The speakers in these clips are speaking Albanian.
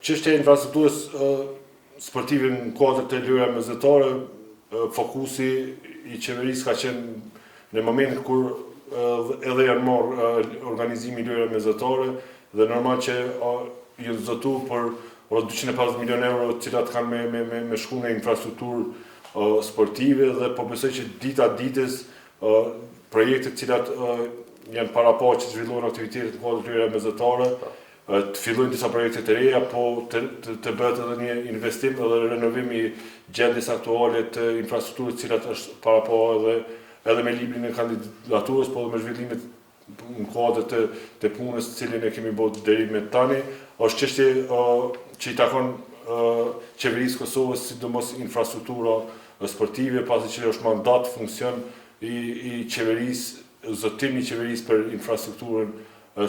Çështja e infrastrukturës sportive në kuadër të lojërave mesdhetare, fokusi i qeverisë ka qenë në momentin kur edhe janë marrë organizimi i lojërave mesdhetare dhe normal që janë zotu për rreth 250 milionë euro të cilat kanë me me me, me shku në infrastrukturë sportive dhe po besoj që dita ditës projektet të cilat janë parapa që të zhvillohen aktivitetet në kuadër të lojërave mesdhetare, të fillojnë disa projekte të reja, po të, të, të bëhet edhe një investim edhe renovim i gjendjes aktuale të infrastrukturës të cilat është parapa edhe edhe me librin e kandidaturës, po edhe me zhvillimet në kuadër të, të punës të cilin e kemi bërë deri me tani, është çështje që i takon qeverisë Kosovës, sidomos infrastruktura sportive, pasi që është mandat, funksion i, i qeverisë, zotim i qeverisë për infrastrukturën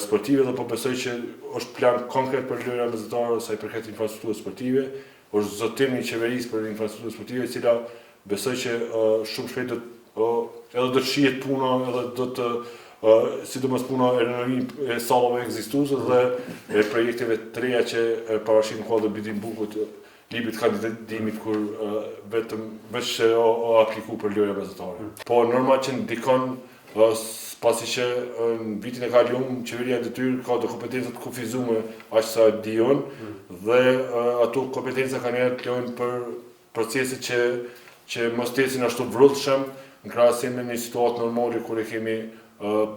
sportive dhe po besoj që është plan konkret për lojëra mesdhetare sa i përket infrastrukturës sportive, është zotim i qeverisë për infrastrukturën sportive, e cila besoj që shumë shpejt do të edhe do të shihet puna edhe do të sidomos puna e renovimit e sallave ekzistuese dhe e projekteve të reja që parashihen në kuadër të bidding bookut librit të kandidimit kur vetëm veç që o, o apliku për lojëra mesdhetare. Po normal që ndikon pasi që në vitin e kaluar qeveria në detyrë ka do kompetenca të kufizuara aq sa di unë mm. dhe ato kompetenca kanë herë të lojnë për proceset që që mos të ecin ashtu vrullshëm në krahasim me një situatë normale kur e kemi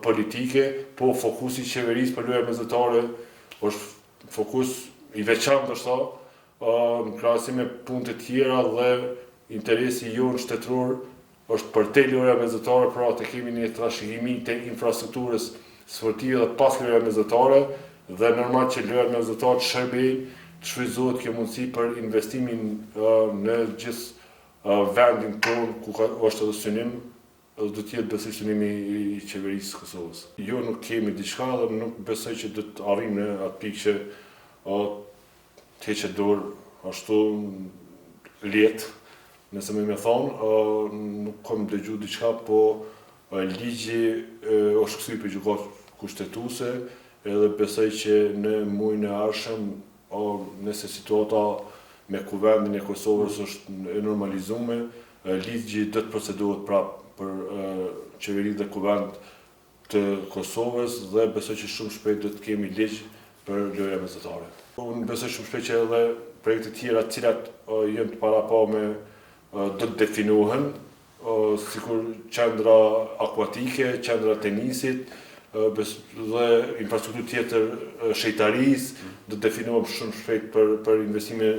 politike, po fokusi i qeverisë për lojëra mesdhetare është fokus i veçantë është në krahasim me punët e tjera dhe interesi jonë shtetëror është përtej lojërave mesdhetare, pra të kemi një trashëgimi të infrastrukturës sportive dhe pas lojërave mesdhetare dhe normal që lojërat mesdhetare të shërbejnë të shfrytëzohet kjo mundësi për investimin në gjithë vendin tonë ku ka, është edhe synim edhe do të jetë besoj synimi i qeverisë së Kosovës. Jo nuk kemi diçka dhe nuk besoj që do të arrijmë në atë pikë që të heqet dorë ashtu lehtë, nëse më me thonë, nuk kam dëgju diçka, po ligji është kthy për gjykatë kushtetuese, edhe besoj që në muajin e ardhshëm, nëse situata me kuvendin e Kosovës është e normalizume, ligji do të procedohet prapë për qeveri dhe kuvend të Kosovës dhe besoj që shumë shpejt do të kemi ligj për lojëra mesdhetare. Unë besoj shumë shpejt që edhe projekte tjera të cilat janë të parapame do të definohen, sikur qendra akuatike, qendra tenisit, dhe infrastrukturë tjetër shejtarisë, do të definohen shumë shpejt për, për investime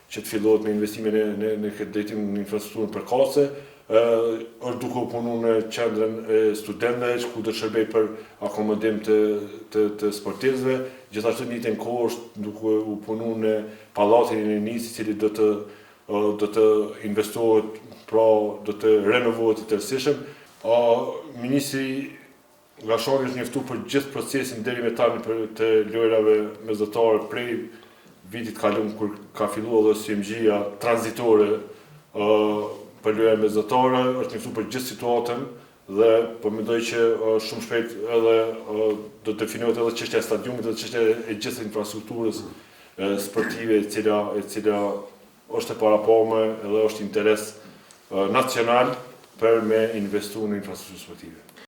që të fillohet me investime në në në këtë drejtim në infrastrukturën përkatëse, është duke u punu në qendrën e studentëve ku do të shërbej për akomodim të të të sportistëve, gjithashtu në njëjtën kohë është duke u punu në pallatin e rinisë i cili do të do të investohet, pra do të renovohet i tërësishëm. Ministri Gashani është njoftu për gjithë procesin deri me tani për të lojrave mesdhetare prej vitit kalum kur ka fillu edhe OSMG-ja tranzitore për lojra mesdhetare, është njoftu për gjithë situatën dhe po mendoj që shumë shpejt edhe do të definohet edhe çështja e stadiumit edhe çështja e gjithë infrastrukturës sportive e cila e cila është e parapame edhe është interes nacional për me investu në infrastrukturë sportive.